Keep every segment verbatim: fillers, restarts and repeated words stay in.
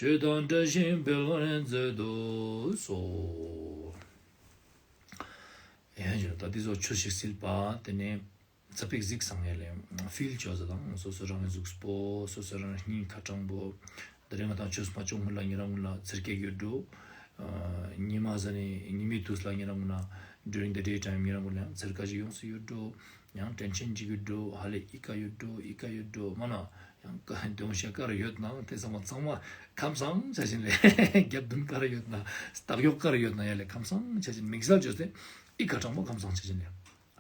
ཆོས་དང་བྲལ་ཞིང་འཕེལ་བར་མཛད་དུ་གསོལ། ཡང་ཞུ་ད་དེ་ཚོ་ཆོས་ཤིག་སིལ་པ་དེ་ནས་ཙ་པིག་གཟིགས་སང་ཡ་ལེ་ཕིལ་ཅོ་ཟ་དང་སོ་སོ་རང་གི་གཟུགས་པོ་སོ་སོ་རང་སྙིང་ཁ་དྲང་པོ། དེ་རིང་ང་དང་ཆོས་མ་ཅོ་སྔོན་ལ་ཉེ་རང་ངུན་ལ་ཚེར་ཀེག་ཡོད་འགྲོ། ཉི་མ་ཟ་ནས་ཉི་མའི་དུས་ལ་ཉེ་རང་ངུན་ལ་during the day time ཉེ་རང་ངུན་ལ་ཡང་ཚེར་ཀ་ཞིག་ཡོངས་སུ་ཡོད་འགྲོ། ཡང་ཊེན་ཤན་ཅིག་ཡོད་འགྲོ། ཧ་ལས་ཨི་ཀ་ཡོད་འགྲོ་ཨི་ཀ་ཡོད་འགྲོ་མ་ན། ཡང་ཀ་དོན་ཤ་ཀ་ར་ཡོད་ནང་དེ་ཚང་མ་ཚང་མ་ཁམས་བཟང་ཆ་ཅན་ལེ། རྒྱབ་མདུན་ཀ་ར་ཡོད་ན་སྟག་ཡོག་ཀ་ར་ཡོད་ན་ཡ་ལེ་ཁམས་བཟང་ཆ་ཅན་དམིགས་བསལ་བཅོས་ཏེ་ཨི་ཀ་དྲང་པོ་ཁམས་བཟང་ཆ་ཅན་ལེ།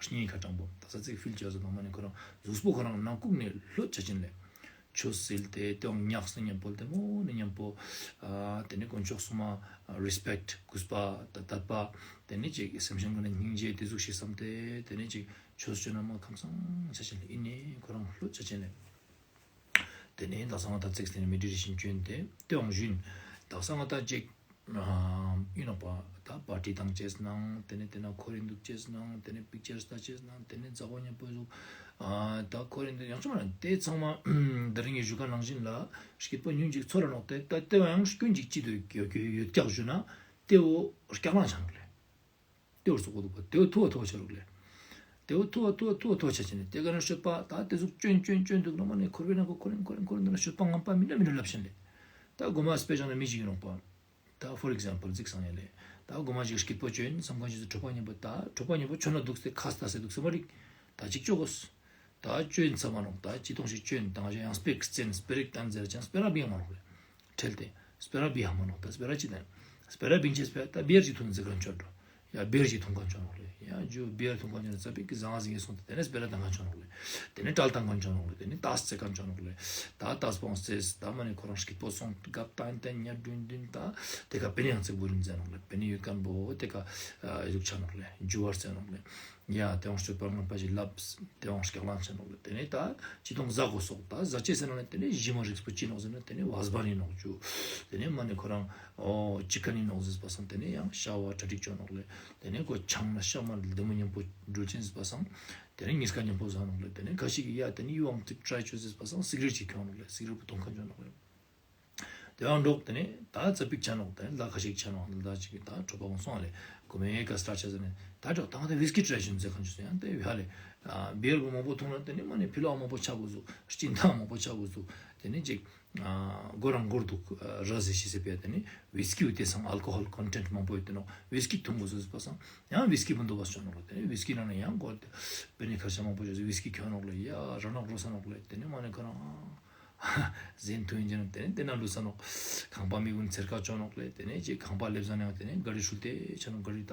སྙིང་ཁ་དྲང་པོ་ད་ས་ཚིག་ཕིལ་ཅོ་ཟ་དང་མ་ནི་ཁོ་རང་གཟུགས་པོ་ཁོ་རང་ནང་ཁུག་ནས་ལྷོད་ཆ་ཅན་ལེ། ཆོས་སིལ་ཏེ་དེའང་ཉག་སེ་ཉམ་པོ་དེ་མོ་ནི་ཉམ་པོ། ཨ་དེ་ནི་དཀོན་མཆོག་གསུམ་མ་རེས་པེཀྚ་གུས་པ་ད་དད་པ། དེ་ནི་ཅིག་སེམས་ཅན་ཀུན་ལ་སྙིང་རྗེ་དེ་ཟུག་ཤིག་བསམ་སྟེ་དེ་ནི་ཅིག་ཆོས་སྤྱོད་ན་མ་ཁམས་བཟང་ཆ་ཅན་ལེ་ཨིན་ནི་ཁོ་རང་ལྷོད་ཆ་ཅན་ལེ། དེ་ནས་ད་སང་ད་ཚིགས་དེ་ནས་མེ་ཌི་ཊེ་ཤན་བཅོས་ཏེ་དེའང་ཞུན། ད་སང་ད་ཅིག་ཨ་ཨིན་ནོག་པ། ད་པར་ཊི་བཏང་ཅེས་ནང་དེ་ནས་དེ་ན་འཁོར་རེ་འདུག་ཅེས་ནང་དེ་ནས་པིག་ཅར་ལྟ་ཅེས་ནང་དེ་ནས་མཛའ་བོ་ཉམ་པོ་ཟུག་ཨ་ད་འཁོར་རེ་འདུག་ཡང་ཆུང་མ་རང་དེ་ཚང་མ་དེ་རིང་གི་ཞུ་ཁན་ནང་བཞིན་ལ་སྐྱིད་པོ་ཉུང་ཅིག་ཚོར་ར་ནོག་ཏེ། ད་དེ་བ་ཡང་སྐྱོན་ཅིག་ཅི་འདུག་ཡོད་ཀྱག་ཞུ་ན་དེ་བོ་སྐྱག་ལང་ཆ་ནོག་ལེ། དེ་བོ་སོག་པོ་འདུག་པ་དེ་བོ་ཐུ་བ་ཐུ་བ་ཆ་རུག་ལེ། དེ་བོ་ཐུ་བ་ཐུ་བ་ཐུ་བ་ཐུ་བ་ཆ་ཅན་ནི་དེ་ག་ན་སྤྱོད་པ་ད་དེ་ཟུག་སྐྱོན་སྐྱོན་སྐྱོན་འདུག་ན་མ་ནི་འཁོར་བའི་ནང་གོ་འཁོར་འཁོར་འཁོར་འདུག་ན་སྤྱོད་པ་ངན་པ་མི་འདྲ་མི་འདྲ་ལབ་ཤེས་ལེ། ད་གོ་མ་སྤེ་ཆ་ན་མི་ཞིག་ཡིན་རུང་པ། ད་for example གཟིགས་སང་ཡ་ལེ། ད་གོ་མ་ཞིག་སྐྱིད་པོ་སྐྱོན་བསམ་ཁན་ཞིག་གྲོད་པ་ཉེ་པོ་ད་གྲོད་པ་ཉེ་པོ་ཆོ་ན་འདུག་སྟེ་ཁ་ལྟ་སེ་འདུག་སེ་མ་རིག་ད་ཅིག་ཅོ་གོས། ད་ཅོན་ཚ་མ་ནོག་ད་ཅི་ཐོང་ཞིག་ཅོན་དང་ཞིག་ཡང་སྤེ་ར་བཙན་སྤེ་ར་བཏང་ཟེར་ཅང་སྤེ་ར་བིང་མ་ནོག་ལེ། ཁྲེལ་ཏེ་སྤེ་ར་བི་ཧ་མ་ནོག་ད་སྤེ་ར་ཅི་ད་སྤེ་ར་བིང་ཅེས་སྤེ་ར་ད་བེར་ཅིག་ཐུང་ཟེར་ཁན་ཆོ་འགྲོ། ཡ་བེར་ཅིག་ཐུང་ཁན་ཆོ་ནོག་ལེ། ཡ་ཇུ་བེར་ཐུང་ཁན་ཆོ་ནོག་ཙ་པིག་གི་ཟང་ཟིང་གི་སོང་སྟེ་དེ་ནས་སྤེ་ར་བཏང་ཁན་ཆོ་ནོག་ལེ། དེ་ནས་ཏལ་བཏང་ཁན་ཆོ་ནོག་ལེ། དེ་ནས་ཏ་སྤོང་ཟེར་ད་མ་ནི་ཁོ་རང་སྐྱིད་པོ་སོང་གབ་ཏན་ཏན་ཉ་དྲུན་དྲུན་ད་དེ་ཀ་པེ་ནི་ཡང་ཙིག་བུ་རིན་ཟེར་ནོག་ལེ། པེ་ནི་ཡོད་ཁན་བོ་དེ་ཀ་ཨ་ཡུག་ཆ་ནོག་ལེ། ཇུ་བར་ཟེར་ནོག་ལེ། ཡ་དེ་བོ་སྤྱོད་པ་ངན་པ་ཞིག་ལབ། དེ་བོ་སྐྱག་ལང་ཆ་ནོག་ལེ། དེ་ནས་ད་ཅི་ཐོང་ཟ་གོས་སོག་ད་ཟ་ཅེས་ཟེར་ན་ལེ། དེ་ནས་ཞི་མ་རིགས་པོ་ཅི་ནོག་ཟེར་ན་དེ་ནས་བ་སྦ་ནི་ནོག་ཅུ། དེ་ནས་མ་ནི་ཁོ་རང་ཨོ་ཅི་ཀ་ནི་ནོག་ཟེར་པ་སང་དེ་ནས་ཡང་ཤ་བ་གྲ་སྒྲིག་ཅོ་ནོག་ལེ། དེ་ནས་ཁོ་ཆང་ན་ཤ་མ་ལྡེ་མོ་ཉམ་པོ་འགྲུལ་ཅན་ཟེར་པ་སང་། དེ་ནས་ཉིས་ཀ་ཉམ་པོ་ཟ་ནོག་ལེ། དེ་ནས་ཁ་ཤིག་གི་ཡ་དེ་ནས་ཡུ་ཝང་ཙིག་ཊྲའི་ཅོ་ཟེར་པ་སང་སིག་རེཊ་ཅིག་ཁྱོང་ནོག་ལེ། སིག་རེཊ་པོ་ཐོང་ཁན་ཆོ་ནོག་ལེ། དེ་ཡང་འགྲོགས་དེ་ནས་ད་ཙ་པིག་ཆ་ནོག་དེ་ནས་ལ་ཁ་ཤིག་ཆ་ནོག་ལ་ཅིག་ད་གྲོད་པ་གོང་སོང་ལེ། གོ་མེ་ཀ་སི་ཊར་ཆ་ཟེར་ནས་ད་འགྲོགས་ད་ང་ད་ཝིས་ཀི་ཊྲའི་ཅོ་ཟེར་ཁན་ཆོ་ཡང་དེ་ཡ་ལེ། བེར་བོ་མང་པོ་འཐུང་ན་དེ་ནས་མ་ནི་ཕི་ལོག་མང་པོ་ཆ་གོས་ཟུག་སྦྱིན་བདག་མང་པོ་ཆ་གོས་ཟུག་དེ་ནས་ཅིག་གོ་རང་གོར་འདུག་ར་ཟེར་ཤེས་ཟེར་པས། དེ་ནས་ཝིས་ཀི་བོ་དེ་སང་ཨལ་ཀོ་ཧོལ་ཀོན་ཊེན་ཊ་མང་པོ་ཡོད་དེ་ནོག་ཝིས་ཀི་འཐུང་གོས་ཟུག་ཟེར་པ་སང་ཡང་ཝིས་ཀི་བོ་འདུག་པ་ཆོ་ནོག་ལེ། དེ་ནས་ཝིས་ཀི་ནང་ན་ཡང་གོ་པེ་ནི་ཁར་ཆ་མང་པོ་ཆ་ཟེར་ཝིས་ཀི་ཁྱོང་ནོག་ལེ། ཡ་ར་ནག་རུ་ས་ནོག་ལེ། དེ་ནས་མ་ནི་ཁོ་རང་ཟེན་ཐུན་ཅན་དེ་ནས་དེ་ན་ལུས་ས་ནོག་ཁང་པ་མི་གུན་ཚེར་ཀ་ཅོ་ནོག་ལེ། དེ་ནས་ཅིག་ཁང་པ་ལེབ་ཟ་ནས་དེ་ནས་ག་རི་ཧྲུལ་ཏེ་ཆ་ནོག་ག་རི་ད་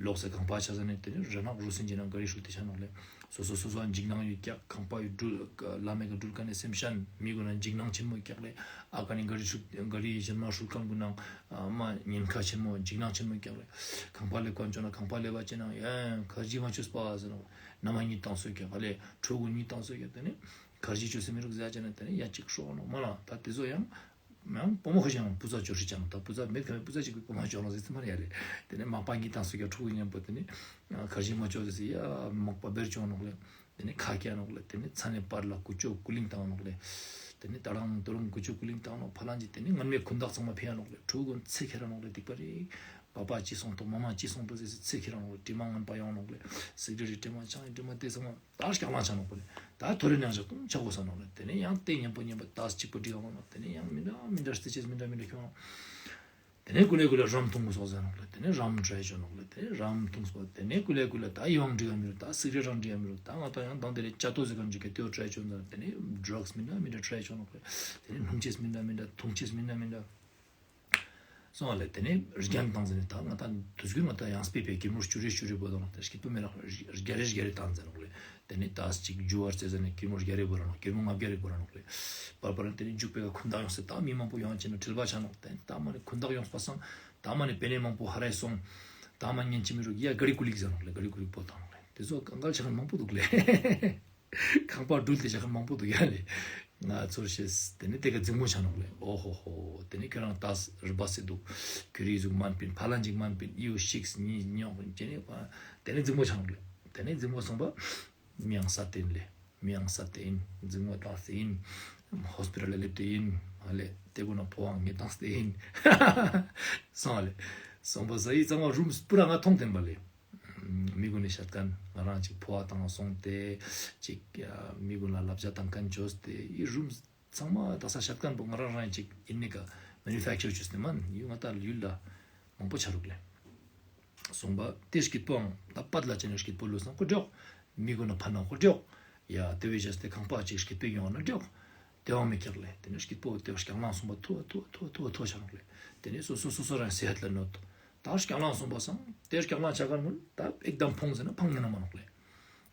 ལོག་སེ་ཁང་པ་ཆ་ཟ་ནས་དེ་ནས་ར་ནག་རུ་སིན་ཅན་ན་ག་རི་ཧྲུལ་ཏེ་ཆ་ནོག་ལེ། སོ་སོ་སོ་སོ་འཇིགས་སྣང་ཡོད་ཀྱག་ཁང་པ་ཡོད་འགྲུལ་ལ་མེ་ག་འགྲུལ་ཀ་ནས་སེམས་ཤན་མི་གུན་ན་འཇིགས་སྣང་ཆེན་མོ་ཡོད་ཀྱག་ལེ། ཨ་ཀ་ནས་ག་རི་ཧྲུལ་ག་རི་ཞན་མ་ཧྲུལ་ཁན་གུན་ན་མ་ཉེན་ཁ་ཆེན་མོ་འཇིགས་སྣང་ཆེན་མོ་ཡོད་ཀྱག་ལེ། ཁང་པ་ལེབ་ཁན་ཅོ་ན་ཁང་པ་ལེབ་བ་ཅེ་ན་ཡ་ཁར་ཇི་མ་ཅོས་པ་ཟེར་ནོག་ན་མ་ཉིད་བཏང་སོ་ཡོད་ཀྱག་ལེ། ཕྲུ་གུ་ཉིད་བཏང་སོ་ཡོད་ཀྱག་དེ་ནས་ཁར་ཇི་ཅོས་སེ་མི་རུག་ཟེར་ཅེ་ན་དེ་ནས་ཡ་ཅིག་ཧྲོག་ནོག་མ་ལ་ད་དེ་ཚོ་ཡང་ཡང་བུ་མོ་ཁ་ཤས་ཡང་བུ་ཚ་ཅོ་ཧྲི་ཅང་ད་བུ་ཚ་མེད་ཁ་མེད་བུ་ཚ་ཅིག་གི་བུ་མོ་ཅོ་ནོག་ཟེར་ཙི་མ་ཡ་ལེ། དེ་ནས་མག་པ་ཉིད་བཏང་སོ་ཡོད་ཀྱག་ཕྲུ་གུ་ཉམ་པོ་དེ་ནས་ཁར་ཇི་མ་ཅོས་ཟེར་ཡ་མག་པ་བེར་ཅོ་ནོག་ལེ། དེ་ནས་ཁ་སྐྱ་ནོག་ལེ། དེ་ནས་ཚ་ནས་པར་ལ་ཀུ་ཅོ་ཀུ་ལིང་བཏང་ནོག་ལེ། དེ་ནས་ད་རང་དོ་རུང་ཀུ་ཅོ་ཀུ་ལིང་བཏང་ནོག་ཕ་ལང་ཅི་དེ་ནས་ངན་མེད་ཁུན་ཐག་ཚང་མ་ཕི་ཡ་ནོག་ལེ། ཕྲུ་གུ་ཚེ་ཁེ་ར་ནོག་ལེ། སྡིག་པ་རེ་པ་པ་ཅི་སོང་ཏོ་མ་མ་ཅི་སོང་ཏོ་ཟེར་སེ་ཚེ་ཁེ་ར་ནོག་ལེ། དྲི་མ་ངན་པ་ཡོང་ནོག་ལེ། སིག་རེཊ་དྲི་མ་ཆང་དྲི་མ་དེ་ཚང་མ་ད་སྐྱག་ལང་ཆ་ནོག་པོ་ལེ། ད་ཐོ་རེ་ནང་བཞག་ཏུང་ཆ་གོས་ས་ནོག་ལེ། དེ་ནས་ཡང་དེ་ཉམ་པོ་ཉམ་པོ་ད་གཅིག་པོ་འགྲིག་ག་མ་ནོག་དེ་ནས་ཡང་མི་འདྲ་མི་འདྲ་སྟེ་ཅེས་མི་འདྲ་མི་འདྲ་ཁྱོང་། དེ་ནས་ཀུ་ལེ་ཀུ་ལེ་རམ་འཐུང་གོས་སོག་ཟེར་ནོག་ལེ། དེ་ནས་རམ་ཊྲའི་ཅོ་ནོག་ལེ། དེ་ནས་རམ་འཐུང་སོག་དེ་ནས་ཀུ་ལེ་ཀུ་ལེ་ད་ཡི་ཝང་འགྲིག་ག་མི་རུག་ད་སིག་རེཊ་རང་འགྲིག་ག་མི་རུག་ད་ང་ད་ཡང་དང་དེ་རེ་ཅ་ཏོ་ཟེར་ཁན་ཅིག་ག་དེའོ་ཊྲའི་ཅོ་ཟེར། དེ་ནས་ཌྲགས་མི་འདྲ་མི་འདྲ་ཊྲའི་ཅོ་ནོག་ལེ། དེ་ནས་སྣུམ་ཅེས་མི་འདྲ་མི་འདྲ་འཐུང་ཅེས་མི་འདྲ་མི་འདྲ་སོང་བ་ལེ། དེ་ནས་རྒྱན་བཏང་ཟེར་ནས་ད་ང་ད་དུས་རྒྱུན་ང་ད་ཡང་སྤེ་པའི་གེ་མོ་ཅུ་རེ་ཅུ་རེ་བོ་དང་དེ་སྐྱིད་པོ་མེད་ལ་རྒྱ་རེ་རྒྱ་རེ་བཏང་ཟེར་ནོག་ལེ། དེ་ནས་ད་ཅིག་ཇུ་བར་ཟེར་ཟེར་ནས་གེ་མོ་རྒྱ་རེ་བོ་ར་ནོག་གེ་མོ་ལྔ་བརྒྱ་རེ་བོ་ར་ནོག་ལེ། པར་པར་དེ་ནས་འཇུག་པའི་ཁ་ཁུན་ཐག་ཡོང་སེ་ད་མི་མང་པོ་ཡོང་ཅེ་ན་དྲིལ་བ་ཆ་ནོག་དེ་ནས་ད་མ་ནི་ཁུན་ཐག་ཡོང་པ་སང་ད་མ་ནི་པེ་ནེ་མང་པོ་ཧ་རེ་སོང་། ད་མ་ཉན་ཅི་མི་རུག་ཡ་ག་རི་ཀུ་ལིག་ཟེར་ནོག་ལེ། ག་རི་ཀུ་ལིག་པོ་བཏང་ནོག་ལེ། དེ་ཚོ་གང་ག་ཆ་ཁན་མང་པོ་འདུག་ལེ། ཁང་པ་འགྲུལ་ཏེ་ཆ་ཁན་མང་པོ་འདུག་ཡ་ལེ། ང་ཚོར་ཤེས། དེ་ནས་དེ་ཀ་འཛིང་མོ་ཆ་ནོག་ལེ། ཨོ་ཧོ་ཧོ། དེ་ནས་ཁྱོད་རང་ཏ་རི་བ་སེ་འདུག་ཁྱོད་རི་ཟུག་མན་པིན། ཕ་ལན་ཅིག་མན་པིན། ཡུ་ཤིགས་ཉི་ཉོག་ཅེ་ནས་དེ་ནས་འཛིང་མོ་ཆ་ནོག་ལེ། དེ་ནས་འཛིང་མོ་སོང་པ། མིའང་ས་དེན་ལེ། མིའང་ས་དེན། འཛིང་མོ་ཏ་སེ་ཡིན། ཧོས་པི་ཊལ་ལ་ལེབས་ཏེ་ཡིན། ཨ་ལེ་ཏེ་གུན་ན་ཕོ་བ་ངེ་ཏང་སྟེ་ཨིན། སོང་ཨ་ལེ། སོང་པ་ས་ཡི་ཚང་མ་རུམ་སྤུ་ར་ང་ཐོང་ཐེན་པ་ལེ། མི་གུན་ནི་ཤད་ཁན་ང་རང་ཅིག་ཕོ་བ་ཏང་སོང་སྟེ་ཅིག་མི་གུན་ལ་ལབ་ཇ་ཏང་ཁན་ཅོས་ཏེ་ཡི་རུམ་ཚང་མ་དག་ས་ཤད་ཁན་པོ་ང་རང་རང་ཅིག་ཨིན་ནི་ཀ་མེ་ནུ་ཕེག་ཅར་ཅོས་ཏེ་མན་ཡུལ་ང་ཏང་ཡུལ་ལ་མང་པོ་ཆ་རུག་ལེ། སོང་པ་ཏེ་སྐྱིད་པོའང་ད་པད་ལ་ཅན་ནི་སྐྱིད་པོ་ལུས་སང་ཁོ་འགྲོག་མི་གུན་ན་ཕན་ན་ཁོ་འགྲོག་ཡ་ཏེ་བས་ཅོས་ཏེ་ཁང་པ་ཅིག་སྐྱིད་པོ་ཡོང་ན་འགྲོག་ཏེ་བའང་མི་ཀྱག་ལེ། ཏེ་ནེ་སྐྱིད་པོ་ཏེ་སྐྱག་ལང་སོང་པ་ཐོ་ཐོ་ཐོ་ཐོ་ཐོ་ཆ་ནོག་ལེ། ཏེ་ནེ་སོ་སོ་སོ་སོ་རང་སེ་ཧད་ལ་ནོད། ད་སྐྱག་ལང་སོང་པ་སང་ཏེ་སྐྱག་ལང་ཆ་གར་མུན་ད་ཨེག་དམ་ཕོངས་ཟེར་ན་ཕང་ཉན་ན་མ་ནོག་ལེ།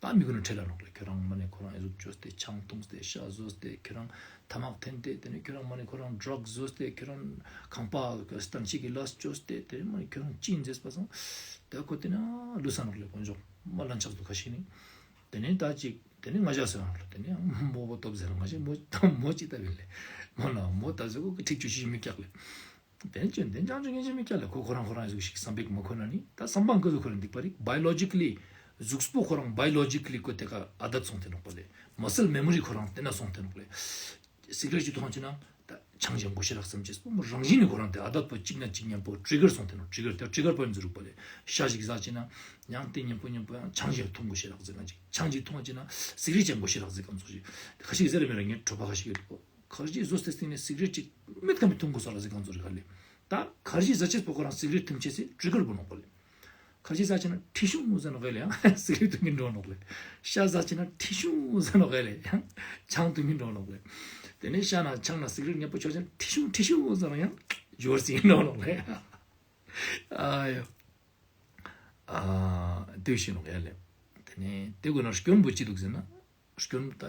ད་མི་གུན་ནི་ཁྲེལ་ལ་ནོག་ལེ། ཁྱོ་རང་མ་ནེ་ཁོ་རང་ཨེ་ཟུག་ཅོས་ཏེ་ཆང་ཐུངས་ཏེ་ཤ་ཟོས་ཏེ་ཁྱོ་རང་ཐ་མག་འཐེན་ཏེ་ཏེ་ནེ་ཁྱོ་རང་མ་ནེ་ཁོ་རང་ཌྲག་ཟོས་ཏེ་ཁྱོ་རང་ཁང་པ་སྟན་ཅིག་གི་ལས་ཅོས་ཏེ་ཏེ་ནེ་མ་ནེ་ཁྱོ་རང་ཅི་ཨིན་ཟེར་པ་སང་ད་ཁོ་ཏེ་ན་ལུས་ས་ནོག་ལེ། དཀོན་མཆོག་མ་ལན་ཆགས་འདུག་ཁ་ཤིག་ནི། ཏེ་ནེ་ད་ཅིག་ཏེ་ནེ་ང་ཞ་ཟེར་ནོག་ལེ། ཏེ་ནེ་མོ་བོ་ཏོབ་ཟེར་ང་ཞ་མོ་མོ་ཅི་ལྟ་བིན་ལེ། མོ་ན་མོ་ད་ཟེར་གོ་ཁྲིག་ཅུ་ཤིག་མི་ཀྱག་ལེ། ཏེ་ཅོན་ཏེ་ཅང་ཅོ་ངེ་ཅི་མི་ཀྱག་ལེ། ཁོ་ཁོ་རང་ཁོ་རང་ཟུག་ཤིག་སམ་པེག་མ་ཁོ་ན་ནི་ད་སམ་པ་ཀ་ཟུག་ཁོ་རང་འདུག་པ་རིག་བའི་ལོ་ཇི་ཀ་ལི་གཟུགས་པོ་ཁོ་རང་བའི་ལོ་ཇི་ཀ་ལི་ཁོ་ཏེ་ཀ་ཨ་དད་སོང་ཏེ་ནོག་པ་ལེ། མ་སལ་མེ་མོ་རི་ཁོ་རང་ཏེ་ན་སོང་ཏེ་ནོག་ལེ། སིག་རེཊ་ཅིག་ཐོང་ཅེ་ན་ད་ཆང་ཅན་གོ་ཤེས་རག་སམ་ཅེས་པོ་མོ་རང་བཞིན་ནི་ཁོ་རང་ཏེ་ཨ་དད་པོ་ཅིག་ན་ཅིག་ཉམ་པོ་ཊྲི་གར་སོང་ཏེ་ནོག། ཊྲི་གར་ཏེ་ཊྲི་གར་པོ་ཨིན་ཟེར་རུག་པ་ལེ། ཤ་ཞིག་ཟ་ཅེ་ན་ཡང་ཏེ་ཉམ་པོ་ཉམ་པོ་ཡང་ཆང་ཅན་ཐུང་གོ་ཤེས་རག་ཟེར་ཁན་ཅིག་ཆང་ཅིག་ཐུང་ཅེ་ན་སིག་རེཊ་ཅན་གོ་ཤེས་རག་ཟེར་ཁན་ཙོགས་ཤིག་ཁ་ཤིག་ཟེར་མེད་ར་ངས་གྲོད་པ་ཁ་ཤིག་ཡོད་པོ། ཁར་ཇི་ཟོས་ཏེ་སྟིང་ནེ་སིག་རེཊ་ཅིག་མེད་ཁ་མི་ཐུང་གོས་ས་ར་ཟེར་ཁན་ཙོགས་རེ་ཁ་ལེ། ད་ཁར་ཇི་ཟ་ཅེས་པོ་ཁོ་རང་སིག་རེཊ་ཐུང་ཅེས་སི་ཊྲི་གར་པོ་ནོག་པ་ལེ། ཁར་ཇི་ཟ་ཅེ་ན་ཁྲི་ཤུང་ཟེར་ནོག་ལེ་ཡང་སིག་རེཊ་ཐུང་གིན་འགྲོ་ནོག་ལེ། ཤ་ཟ་ཅེ་ན་ཁྲི་ཤུང་ཟེར་ནོག་ལེ་ཡང་ཆང་ཐུང་གིན་འགྲོ་ནོག་ལེ། ཏེ་ནེ་ཤ་ན་ཆང་ན་སིག་རེཊ་ཉམ་པོ་ཆོ་ཅེ་ན་ཁྲི་ཤུང་ཁྲི་ཤུང་ཟེར་ནོག་ཡང་ཇོར་སི་འགྲོ་ནོག་ལེ། ཨ་ཡོ། ཨ་ཏེ་ཤེས་ནོག་ཡ་ལེ། ཏེ་ནེ་ཏེ་གུན་ན་སྐྱོན་པོ་ཅི་འདུག་ཟེར་ན། སྐྱོན་ད་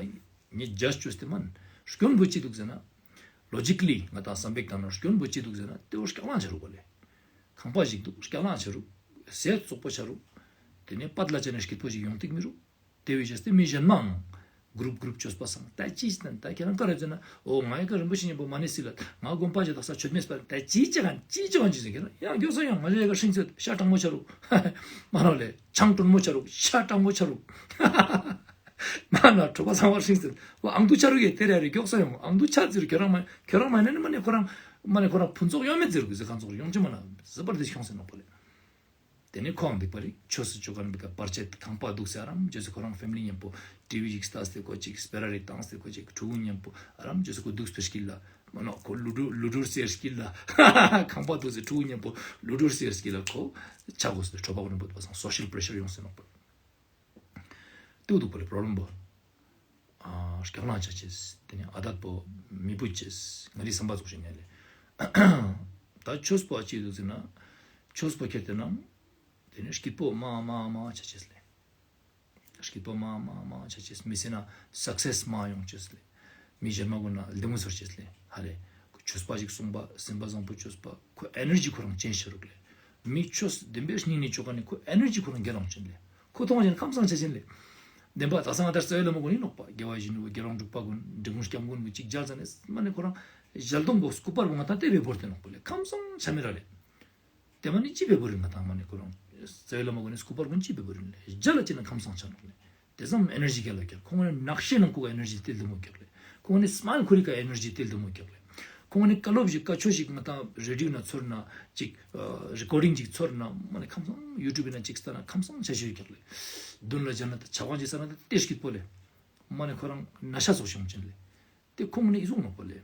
ངས་ཇ་ཅོས་ཏེ་མན། སྐྱོན་པོ་ཅི་འདུག་ཟེར་ན། ལོ་ཇི་ཀ་ལི་ང་ཏང་སམ་པེག་ཏང་ན་སྐྱོན་པོ་ཅི་འདུག་ཟེར་ན་ཏེ་བོ་སྐྱག་ལང་ཆ་རུག་པ་ལེ། ཁང་པ་ཞིག་འདུག་སྐྱག་ལང་ཆ་རུག། ཟས་བཙོག་པོ་ཆ་རུག། ཏེ་ནེ་པད་ལ་ཅན་ནི་སྐྱིད་པོ་ཞིག་ཡོང་ཏིག་མི་རུག། ཏེ་བས་ཅོས་ཏེ་མི་ཞན་མའང་གུ་རུབ་གུ་རུབ་ཅོས་པ་སང་ད་ཅི་སྟན་ད་ཁྱེད་རང་ཀ་རེ་ཟེར་ན་འོ་ང་ཡི་ཀ་རིན་པོ་ཆེ་ཉམ་པོ་མ་ནེ་སི་ལ་ང་དགོན་པ་ཞིག་དག་ས་ཆོད་མེད་པ་ད་ཅི་ཅི་གང་ཅི་ཅི་གང་ཅི་ཟེར་ཁྱེད་རང་ཡང་མགྱོགས་སོང་ཡང་ང་ཞ་ཡ་ཀ་ཧྲིང་ཚོད་ཤ་སྤྲང་མོ་ཆ་རུག། མ་རོ་ལེ་ཆང་སྤྲང་མོ་ཆ་རུག་ཤ་སྤྲང་མོ་ཆ་རུག། མ་ན་གྲོད་པ་ཚང་བ་ཧྲིང་ཚོད་འོ་ཨང་དུ་ཆ་རུག་ཡེ་ཏེ་རེ་རེ་མགྱོགས་སོང་ཡང་ཨང་དུ་ཆ་ཟེར་ཁྱེད་རང་མ་ཁྱེད་རང་མ་ནེ་མ་ནེ་ཁོ་རང་མ་ནེ་ཁོ་རང་ཕུན་ཚོགས་ཡོང་མེད་ཟེར་གི་ཟེར་ཁན་ཙོགས་ཡོང་ཅི་མ་ན་ཟེར་པར་ཏེ་ཁྱོང་ཟེར་ནོག་པ་ལེ། ཏེ་ནེ་ཁོའང་འདུག་པ་རེད། ཆོས་སུ་ཅོ་ཁན་བི་ཀ་བར་ཆད་ཁང་པ་འདུག་ཟེར་རམ་ཇེ་སུ་ཁོ་རང་ཕེ་མི་ལི་ཉམ་པོ་ཊི་ཝི་ཞིག་ལྟས་ཏེ་ཁོ་ཅིག་སྤེ་ར་རེ་བཏང་སྟེ་ཁོ་ཅིག་ཕྲུ་གུ་ཉམ་པོ་རམ་ཇེ་སུ་ཁོ་འདུག་སྤེ་ར་སྐྱིད་ལ་མ་ནོ་ཁོ་ལུ་ཌོ་ལུ་ཌོ་སེར་སྐྱིད་ལ་ཁང་པ་འདུག་ཟེར་ཕྲུ་གུ་ཉམ་པོ་ལུ་ཌོ་སེར་སྐྱིད་ལ་ཁོ་ཆ་གོས་ཟེར་གྲོད་པ་གོ་ནི་པོ་དུ་བ་སང་སོ་ཤལ་པྲེ་ཤར་ཡོང་ཟེར་ནོག་པ། ཏེ་འདུག་པ་ལེ་པྲོབ་ལེམ་པོ། ཨ་སྐྱག་ལང་ཆ་ཅེས་ཏེ་ནེ་ཨ་དད་པོ་མི་བུ་ཅེས་ང་རི་སམ་པ་ཙོགས་ཤིག་ནེ་ལེ། ད་ཆོས་པོ་ཨ་ཅི་འདུག་ཟེར་ན་ཆོས་པོ་ཁྱེར་ཏེ་ན་ཏེ་ནེ་སྐྱིད་པོ་མ་མ་མ་ཆ་ཅེས་ལེ། སྐྱིད་པོ་མ་མ་མ་ཆ་ཅེས་མི་སེ་ན་སག་སེས་མ་ཡོང་ཅེས་ལེ། མི་ཞན་མ་གུན་ན་ལྡེ་མོ་ཚོར་ཅེས་ལེ། ཧ་ལེ། ཆོས་པ་ཞིག་སོང་པ་སེམས་པ་བཟང་པོ་ཆོས་པ་ཁོ་ཨེ་ནར་ཇི་ཁོ་རང་ཅེན་ཇི་ཆ་རུག་ལེ། མི་ཆོས་བདེན་པའི་སྙིང་ནེ་ཆོ་ཁན་ནི་ཁོ་ཨེ་ནར་ཇི་ཁོ་རང་གྱེན་ལོག་ཅེན་ལེ། ཁོ་ཐོང་ཅེན་ཁམས་སང་ཆ་ཅེན་ལེ། བདེན་པ་ད་སང་ང་ད་རྩ་བའི་བླ་མ་གུན་ཨིན་ནོག་པ། རྒྱལ་བ་ཡིད་བཞིན་ནོར་བུ་རྒྱལ་བ་འབྲུག་པ་གུན་འབྲི་གུང་སྐྱབས་མགོན་གུན་ཅིག་མཇལ་ཙ་ནེ་མ་ནེ་ཁོ་རང་ཞལ་གདོང་གོ་སྐུ་པར་བོ་ང་ད་ལྟེ་བའི་བོར་ཏེ་ནོག་པ་ལེ། ཁམས་སང་ཆ་མེད་ར་ལེ། ཏེ་མ་ནེ་ཅི་བེ་བོར་ཨིན་ང་ད་མ་ནེ་ཁོ་རང་རྩ་བའི་བླ་མ་གུན་ནི་སྐུ་པར་གུན་ཅི་བེ་བོར་ཨིན་ལེ། ཞལ་ལ་ཅི་ན་ཁམས་སང་ཆ་ནོག་ལེ། ཏེ་ཙམ་ཨེ་ནར་ཇི་གྱལ་ལ་གྱལ། ཁོང་ནི་ནག་ཤེས་ནང་ཁུག་ཨེ་ནར་ཇི་ཏེ་ལྡེ་མོ་གྱལ་ལེ། ཁོང་ནི་སྨལ་ཁུ་རི་ཀ་ཨེ་ནར་ཇི་ཏེ་ལྡེ་མོ་གྱལ་ལེ། ཁོང་ནི་ཀ་ལོབ་ཞིག་ཀ་ཆོས་ཞིག་ང་ད་རེ་ཌིའོ་ན་ཚོར་ན་ཅིག་རི་ཀོར་ཌིང་ཞིག་ཚོར་ན་མ་ནེ་ཁམས་སང་ཡུ་ཊུབ་ན་ཅིག་ལྟ་ན་ཁམས་སང་ཆ་ཤེས་གྱལ་ལེ། དུན་ལ་ཇ་ན་ད་ཆ་ཝང་ཅིག་ས་ན་ད་ཏེ་སྐྱིད་པོ་ལེ། མ་ནེ་ཁོ་རང་ན་ཤ་ཙོགས་ཤིག་ཡོང་ཅེན་ལེ། ཏེ་ཁོང་ནི་ཨི་ཟུག་ནོག་པ་ལེ།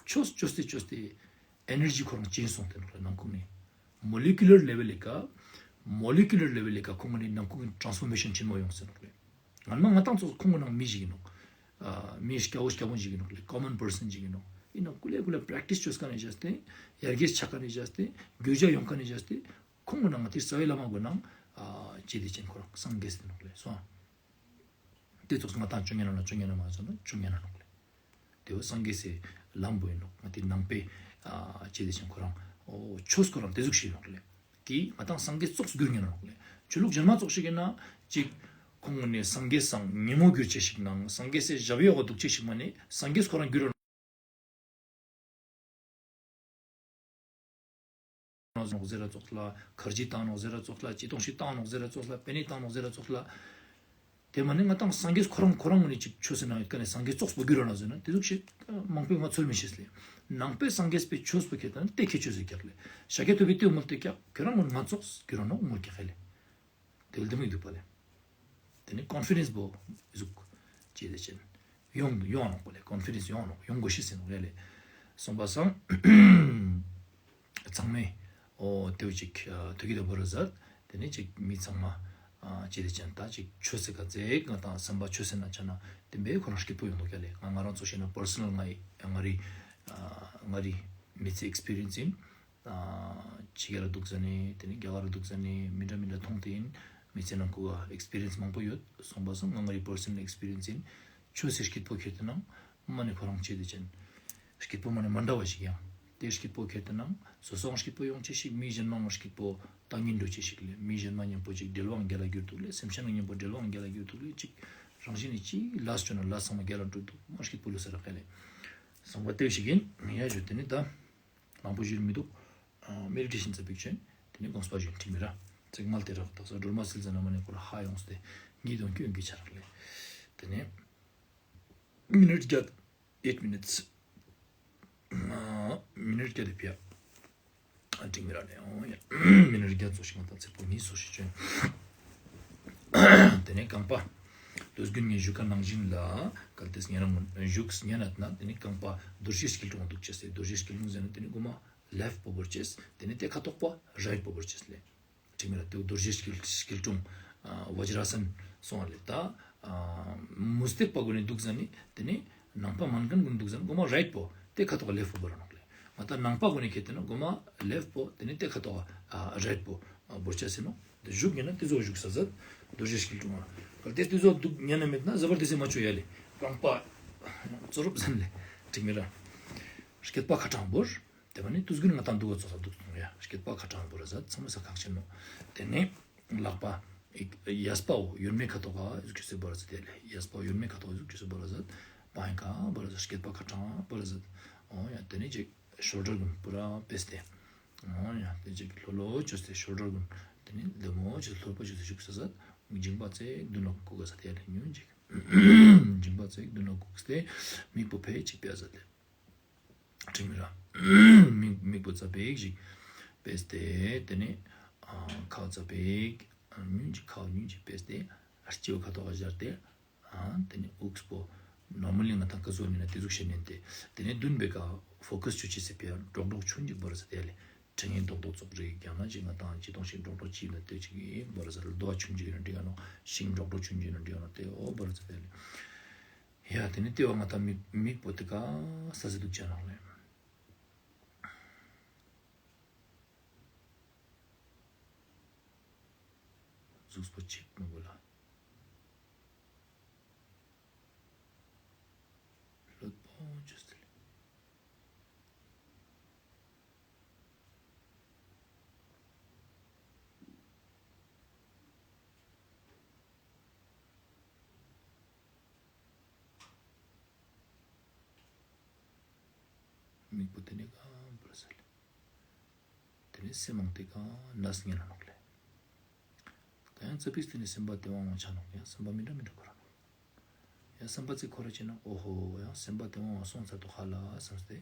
ཆོས་ཅོས་ཏེ་ཅོས་ཏེ་ཨེ་ནར་ཇི་ཁོ་རང་ཅེན་ཇི་སོང་སྟེ་ནོག་ལེ་ནང་ཁུག་ནེ། མོ་ལེ་ཀུ་ལར་ལེ་ཝེལ་ལི་ཀ་མོ་ལེ་ཀུ་ལར་ལེ་ཝེལ་ལི་ཀ་ཁོང་ནི་ནང་ཁུག་ནེ་ཊྲན་སི་ཕོར་མེ་ཤན་ཆེན་མོ་ཡོང་སྟེ་ནོག་ལེ། ང་མ་ང་ཏང་ཙོགས་ཁོང་ནང་མི་ཞིག་ཨིན་ནོག། ཨ་མི་སྐྱ་བོ་སྐྱ་བོ་ཞིག་ཨིན་ནོག་ལེ། ཀོ་མན་པར་སན་ཞིག་ཨིན་ནོག། ཨིན་ན་ཀུ་ལེ་ཀུ་ལེ་པྲེག་ཊིས་ཅོས་ཁན་ནི་ཇ་སྟེ་ཡར་རྒྱས་ཆ་ཁན་ནི་ཇ་སྟེ་གུར་ཇ་ཡོང་ཁན་ནི་ཇ་སྟེ་ཁོང་ནང་ང་ཏི་རྩ་བའི་བླ་མ་གུན་ནང་ཨ་ཅི་ཏེ་ཅན་ཁོ་རང་སངས་རྒྱས་ཏེ་ནོག་ལེ་སོང་། ཏེ་ཙོགས་ང་ཏང་ཅོ་ཉན་ན་ཅོ་ཉན་ན་མ་ཟེར་ན་ཅོ་ཉན་ན་ནོག་ལེ། ཏེ་བོ་སངས་རྒྱས་སི་ལམ་བོ་ཨིན་ནོག། ང་ཏི་ནང་པའི་ཨ་ཅི་ཏེ་ཅན་ཁོ་རང་འོ་ཆོས་ཁོ་རང་ཏེ་ཟུག་ཤིག་ནོག་ལེ། ཀི་ང་ཏང་སངས་རྒྱས་ཙོགས་གྱུར་ཉན་ན་ནོག་ལེ། ཆོས་ལུགས་ཞན་མ་ཙོགས་ཤིག་ཨིན་ན་ཅིག་ཁོང་ནི་སངས་རྒྱས་སང་ཉེ་མོ་གྱུར་ཅེས་ཤིག་ནང་སངས་རྒྱས་སི་ཞབས་ཡོག་ག་དུག་ཅེས་ཤིག་མ་ནེ་སངས་རྒྱས་ཁོ་རང་གྱུར་ནོག་ཟེར་ར་ཙོགས་ལ་ཁར་ཇི་ཏང་ནོག་ཟེར་ར་ཙོགས་ལ་ཅི་ཏོང་ཞིག་ཏང་ནོག་ཟེར་ར་ཙོགས་ལ་པེ་ནེ་ཏང་ནོག་ཟེར་ར་ཙོགས་ལ་ ཏེ་མ་ནེ་ང་དང་སངས་རྒྱས་ཁོ་རང་ཁོ་རང་ངོ་ནེ་ཅིག་ཆོས་སི་ནང་ཡོད་ཁན་ནི་སངས་རྒྱས་ཙོགས་པོ་གྱུར་ར་ན་ཟེར་ན་ཏེ་ཟུག་ཤིག་མང་པོ་ང་ཚོལ་མི་ཤེས་ལེ། ནང་པའི་སངས་རྒྱས་པའི་ཆོས་པོ་ཁྱེར་ཏེ་ན་ཏེ་ཁྱད་ཆོས་ཟེར་ཀྱག་ལེ། ཤཱཀྱ་ཐུབ་པའི་ཏེ་མོལ་ཏེ་ཀྱག་ཁྱོད་རང་ངོ་ང་ཙོགས་གྱུར་ར་ནོག་མོལ་ཀྱག་ལེ། ཏེ་ལ་ཏེ་མོ་འདུག་པ་ལེ། ཏེ་ནེ་ཀོན་ཕི་ཌེནས་པོ་ཟུག་ཅི་ཟེར་ཅན་ཡོང་ཡོང་ནོག་པ་ལེ། ཀོན་ཕི་ཌེནས་ཡོང་ནོག་ཡོང་གོ་ཤེས་ཟེར་ནོག་ཡ་ལེ། སོང་པ་སང་ཚང་མས་འོ་ཏེ་བོ་ཅིག་ཐུགས་ཀྱི་ད་བོར་ཟད། ཏེ་ནེ་ཅིག་མི་ཚང་མ་ཅི་ཟེར་ཅན་ད་ཅིག་ཆོས་སི་ཀ་ཟེ་ང་དང་སེམས་པ་ཆོས་སི་ན་ཆ་ན་ཏེ་བོ་ཁོ་རང་སྐྱིད་པོ་ཡོང་ནོག་ཡ་ལེ། ང་ང་རང་ཚོ་ཤེས་ན་པར་སོ་ནལ་ང་ཡི་ང་རི་ང་རི་མི་ཚེ་ཨེགས་པི་རི་ཡེནས་ཨིན། ཅི་ག་ར་འདུག་ཟ་ནེ་ཏེ་ནེ་རྒྱ་གར་ར་འདུག་ཟ་ནེ་མི་འདྲ་མི་འདྲ་མཐོང་སྟེ་ཨིན། མི་ཚེ་ནང་ཁུག་ག་ཨེགས་པི་རི་ཡེནས་མང་པོ་ཡོད། སོང་པ་སང་ང་ང་རི་པར་སོ་ནལ་ཨེགས་པི་རི་ཡེནས་ཨིན། ཆོས་སི་སྐྱིད་པོ་ཁྱེར་ཏེ་ན་མ་ནེ་ཁོ་རང་ཅི་ཟེར་ཅན་སྐྱིད་པོ་མ་ནེ་མ་འདྲ་བ་ཞིག་ཡང་ཏེ་སྐྱིད་པོ་ཁྱེར་ཏེ་ན་སོ་སོའང་སྐྱིད་པོ་ཡོང་ཅེས་ཤིག་མི་གཞན་མའང་སྐྱིད་པོ་ཏང་ཉིན་འགྲོ་ཅེས་ཤིག་ལེ། མི་གཞན་མ་ཉམ་པོ་ཅིག་འབྲེལ་བའང་རྒྱལ་ལ་གྱུར་འདུག་ལེ། སེམས་ཅན་ཉམ་པོ་འབྲེལ་བའང་རྒྱལ་ལ་གྱུར་འདུག་ལེ། ཅིག་རང་བཞིན་ནི་ཅིག་ལས་ཅོ་ན་ལས་ཚང་མ་རྒྱལ་ལ་འགྲོ་འདུག་མ་སྐྱིད་པོ་ལོས་ཟེར་ར་ཀ་ལེ། སོང་པ་ཏེ་ཞིག་ཨིན། ཡ་ཞུ་ཏེ་ནེ་ད། མང་པོ་ཞུ་མི་འདུག་མེ་ཌི་ཊེ་ཤན་ཙ་པིག་ཅོ་ཨིན། ཏེ་ནེ་དགོངས་པ་ཞུ་ཨིན་ཏེ་མི་ར། ཙིག་མལ་ཏེ་རག་ཏག་ས་སྒྲོལ་མ་སིལ་ཟ་ན་མ་ནེ་ཁོ་ར་ཧ་ཡོངས་ཏེ་ཉིད་དོན་ཀུན་གྱི་ཆ་རག་ལེ། ཏེ་ནེ་མི་ནིཊ་བརྒྱད་ཨེཊ་མི་ནིཊས། མི་ནིཊ་བརྒྱད་དེ་ཕིའ་ཏེ་མི་ར་ནེ་འོ་ཡ་མི་ནིཊ་བརྒྱད་ཙོགས་ཤིག་མ་ཏང་ཚེ་པོ་ཉིས་ཙོགས་ཤིག་ཅོ་ཨིན། ཏེ་ནེ་རྐང་པ་ལུས་རྒྱུད་ངན་ཞུགས་ཀ་ནང་བཞིན་ལ་གལ་ཏེ་ཉན་ན་ཞུགས་ཉན་ན་ཏེ་ནེ་རྐང་པ་རྡོ་རྗེ་སྐྱིལ་ཀྲུང་འདུག་ཅེས་ཏེ་རྡོ་རྗེ་སྐྱིལ་ཀྲུང་ཟེར་ན་ཏེ་ནེ་གོ་མ་ལེཕ་པོ་བོར་ཅེས། ཏེ་ནེ་ཏེ་ཁ་ཐོག་པ་རའིཊ་པོ་བོར་ཅེས་ལེ། ཏེ་མི་ར་ཏེ་རྡོ་རྗེ་སྐྱིལ་སྐྱིལ་ཀྲུང་ཝ་ཇྲ་ས་ན་སོང་བ་ལེ། ད་མུ་སྟེགས་པ་གུན་ནི་འདུག་ཟ་ནེ་ཏེ་ནེ་ནང་པ་མན་ཁན་གུན་འདུག་ཟ་ནེ་གོ་མ་རའིཊ་པོ་ཏེ་ཁ་ཐོག་ལེཕ་པོ་བོར་ར་ནོག་ལེ། ང་ད་ནང་པ་གུན་ནི་ཁེ་ཏེ་ན་གོ་མ་ལེཕ་པོ་ཏེ་ནེ་ཏེ་ཁ་ཐོག་རའིཊ་པོ་བོར་ཅེས་ཟེར་ནོག་ཏེ་ཞུགས་ཉན་ན་ཏེ་ཟུག་ཞུགས་ས་ཟད་རྡོ་རྗེ་སྐྱིལ་ཀྲུང་ང་གལ་ཏེ་ཏེ་ཟུག་འདུག་ཉན་ན་མེད་ན་ཟ་བར་ཏེ་ཟེར་མ་ཅོ་ཡ་ལེ། རྐང་པ་ཙོ་རུབ་ཟན་ལེ། ཏེ་མི་ར་སྐེད་པ་ཁ་ཏང་བོར། ཏེ་བ་ནི་ཏུས་གུན་ང་ཏང་འདུག་ག་ཙོགས་ས་འདུག་སྟོང་ཡ། སྐེད་པ་ཁ་ཏང་བོར་ཟ་ཚང་མ་ས་ཁག་ཆེན་ནོག་ཏེ་ནེ་ལག་པ་ཡས་པའོ་ཡོན་མེ་ཁ་ཐོག་ག་ཟུག་ཅུ་སེ་བོར་ཟ་ཏེ་ལེ། ཡས་པའོ་ཡོན་མེ་ཁ་ཐོག་ག་ཟུག་ཅུ་སེ་བོར་ཟ། པ་ཡན་ཁ་བོར་ཟ། སྐེད་པ་ཁ་ཏང་བོར་ཟ། འོ་ཡ་ཏེ་ནེ་ཅིག་ཤོལ་ཌར་གུན་པུ་ར་པེས་ཏེ། འོ་ཡ་ཏེ་ཅིག་ལྷོད་ལྷོད་ཅོས་ཏེ་ཤོལ་ཌར་གུན་ཏེ་ནེ་ལྡེ་མོ་ཅོས་ལྷོད་པོ་ཅོས་ཏེ་ཞུགས་ས་ཟ། མཇིང་པ་ཙེ་དུན་ལ་ཁུག་ག་ཟ་ཏེ་ལེ་ཉུན་ཅིག་མཇིང་པ་ཙེ་དུན་ལ་ཁུག་སྟེ་མིག་པོ་ཕེ་ཅིག་པེ་ཟ་ལེ། ཏེ་མི་ར། མིག་མིག་པོ་ཙ་པིག་ཞིག་པེས་ཏེ་ཏེ་ནེ་ཁའོ་ཙ་པིག་ཉུན་ཅིག་ཁའོ་ཉུན་ཅིག་པེས་ཏེ་ཨ་སྤྱི་བོ་ཁ་ཐོག་ག་སྦྱར་ཏེ་ཏེ་ནེ་འུགས་པོ་ནོར་མལ་ལི་ང་ཏང་ཀ་ཟུག་ཉན་ན་ཏེ་ཟུག་ཤེས་ཉན་ཏེ་ཏེ་ནེ་དུན་པེ་ཀ་ཕོ་ཀས་ཅོ་ཅེས་སི་ཕིའ་ཀྲོག་ཀྲོག་ཆུན་ཅིག་བོར་ཟ་ཏེ་ལེ། ཕྲེང་ངེ་ཏོག་ཏོག་ཙོགས་རིགས་ཀྱང་ན་ཅིག་ང་ཏང་ཅི་ཏོང་ཞིག་ཀྲོག་ཀྲོག་ཅིག་ན་ཏེ་ཅིག་བོར་ཟ་ལེ། རྡོ་བ་ཆུན་ཅིག་ན་འགྲིག་ག་ནོག་ཤིང་ཀྲོག་ཀྲོག་ཆུན་ཅིག་ན་འགྲིག་ག་ནོག་ཏེ་འོ་བོར་ཟ་ཏེ་ལེ། ཡ་ཏེ་ནེ་ཏེ་བ་ང་ཏང་མིག་མིག་པོ་ཏེ་ཀ་ས་ཟེར་འདུག་ཅ་ནོག་ལེ། གཟུགས་པོ་ཅིག་མི་དགོས་ལ། ལྷོད་པོ་ཅོས་ཏེ་ལེ། མིག་པོ་ཏེ་ནེ་ཀ་བོར་ཟ་ལེ། ཏེ་ནེ་སེམས་མང་ཏེ་ཀ་ནས་ཉན་ན་ནོག་ལེ། ད་ཡང་ཙ་པིག་ཏེ་ནེ་སེམས་པ་ཏེ་བོ་ཆ་ནོག་ཡང་སེམས་པ་མི་འདྲ་མི་འདྲ་འཁོར་ར་ནོག་ཡང་སེམས་པ་ཙིག་འཁོར་ར་ཅེ་ན་འོ་ཧོ་ཡང་སེམས་པ་ཏེ་བོ་སོང་ཚར་དུག་ཧ་ལ་སམས་ཏེ་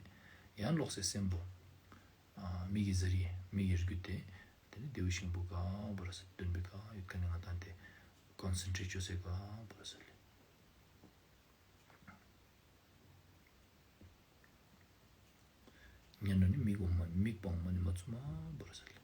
ཡང་ལོག་སེ་སེམས་པོ་མིག་གི་ཟ་རི་མིག་གི་རྒྱུད་ཏེ་ཏེ་ནེ་ལྡེའུ་ཤིང་བུ་ཀ་བོར་ཟ་དུན་པེ་ཀ་ཡོད་ཁན་ནི་ང་ཏང་ཏེ་ཀོན་སེན་ཊྲེཊ་ཅོས་སེ་ཀ་བོར་ཟ་ལེ། ཉན་ན་ནི་མིག་འོ་མ་མིག་པོ་འོ་མ་ནི་མ་བཙུམ་མ་བོར་ཟ་ལེ།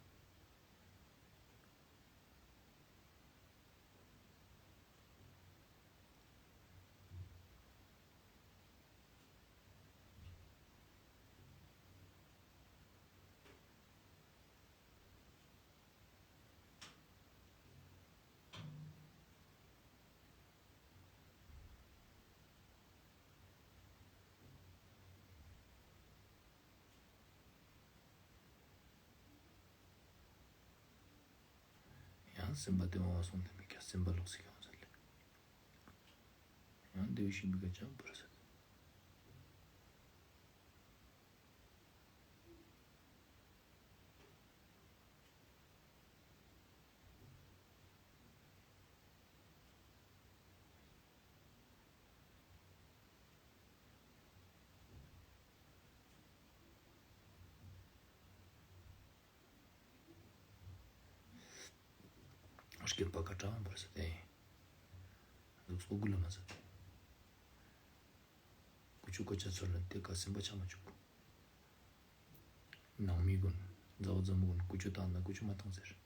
ཡང་སེམས་པ་ཏེ་བོ་སོང་སྟེ་མི་ཁྱ་སེམས་པ་ལོག་སེ་ཁྱོང་ཟ་ལེ། ཡང་ལྡེའུ་ཤིང་བུ་ཀ་ཅང་བོར་ཟ་ལེ། སྐྱོན་པ་ཀ་ཏང་བར་ས་ཏེ། གཟུགས་པོ་འགུལ་ལ་མ་ཟད། ཀུ་ཅོ་ཀ་ཅ་ཚོར་ན་ཏེ་ཀ་སེམས་པ་ཆ་མ་ཅུག། ནང་མི་གུན་མཛའ་བོ་མཛའ་མོ་གུན་ཀུ་ཅོ་ཏང་ན་ཀུ་ཅོ་མ་ཏང་ཟེར།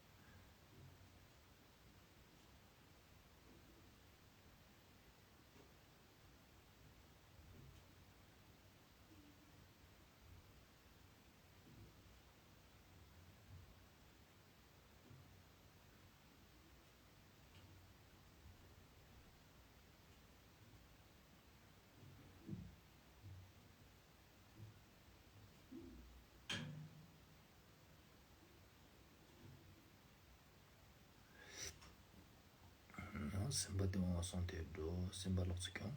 སེམས་པ་ཏེ་འོང་སོང་སྟེ་འགྲོ། སེམས་པ་ལོག་ཚུགས་ཀྱང་།